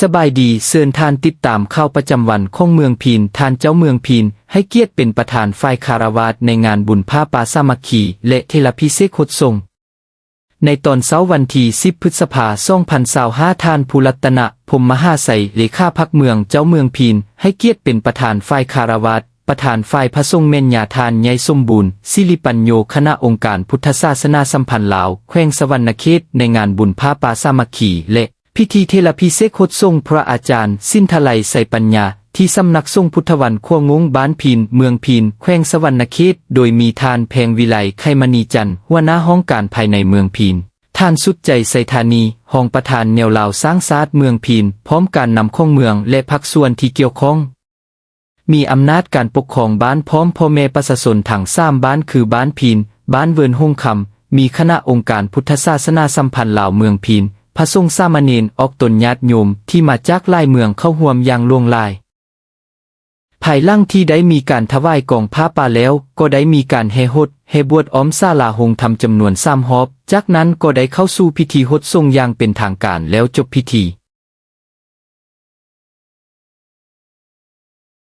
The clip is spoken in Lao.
ສະບາຍດີ, ເຊີນທ່ານຕິດຕາມຂ່າວປະຈຳວັນຂອງເມືອງພີນ. ທ່ານເຈົ້າເມືອງພີນໃຫ້ກຽດເປັນປະທານຝ່າຍຄາລະວາດໃນງານບຸນຜ້າປ່າສາມັກຄີ ແລະ ເທລະພິເສກຫົດສົງ. ໃນຕອນເຊົ້າວັນທີສິບ ພຶດສະພາ ສອງພັນຊາວຫ້າ, ທ່ານ ພູລັດຕະນະ ພົມມະຫາໄຊ ເລຂາພັກເມືອງ ເຈົ້າເມືອງພີນ ໃຫ້ກຽດເປັນປະທານຝ່າຍຄາລະວາດ, ປະທານຝ່າຍພະສົງແມ່ນຍາທ່ານ ໃຫຍ່ສົມບູນ ສິລິປັນໂຍ ຄະນະອົງການພຸດທະສາສະໜາສຳພັນລາວ ແຂວງສະຫວັນນະເຂດ ໃນງານບຸນຜ້າປ່າສາມັກຄີ ແລະ ພິທີເທລະພິເສກຫົດສົງພະອາຈານ ສິນທະໄລ ໄຊປັນຍາ ທີ່ສຳນັກສົງພຸດທະວັນຂົວງົງ ບ້ານພີນ ເມືອງພີນ ແຂວງສະຫວັນນະເຂດ, ໂດຍມີທ່ານ ແພງວິໄລ ໄຂມະນີຈັນ ຫົວໜ້າຫ້ອງການພາຍໃນເມືອງພີນ, ທ່ານ ສຸດໃຈ ໄຊທານີ ຮອງປະທານແນວລາວສ້າງຊາດເມືອງພີນ ພ້ອມການນຳຂອງເມືອງ ແລະ ພາກສ່ວນທີ່ກ່ຽວຂ້ອງ. ມີອຳນາດການປົກຄອງບ້ານພ້ອມພໍ່ແມ່ປະຊາຊົນທັງສາມບ້ານ ຄື ບ້ານພີນ, ບ້ານເວີນຫົງຄຳ, ມີຄະນະອົງການພຸດທະສາສະໜາສຳພັນລາວເມືອງພີນ, ພະສົງສາມະເນນ, ອອກຕົນຍາດໂຍມທີ່ມາຈາກຫຼາຍເມືອງເຂົ້າຮ່ວມຢ່າງຫຼວງຫຼາຍ. ພາຍຫຼັງທີ່ໄດ້ມີການຖວາຍກອງຜ້າປ່າແລ້ວ, ກໍໄດ້ມີການແຫ່ຫົດ, ແຫ່ບວດອ້ອມສາລາໂຮງທຳຈຳນວນສາມຮອບ, ຈາກນັ້ນກໍໄດ້ເຂົ້າສູ່ພິທີຫົດສົງຢ່າງເປັນທາງການ ແລ້ວຈົບພິທີ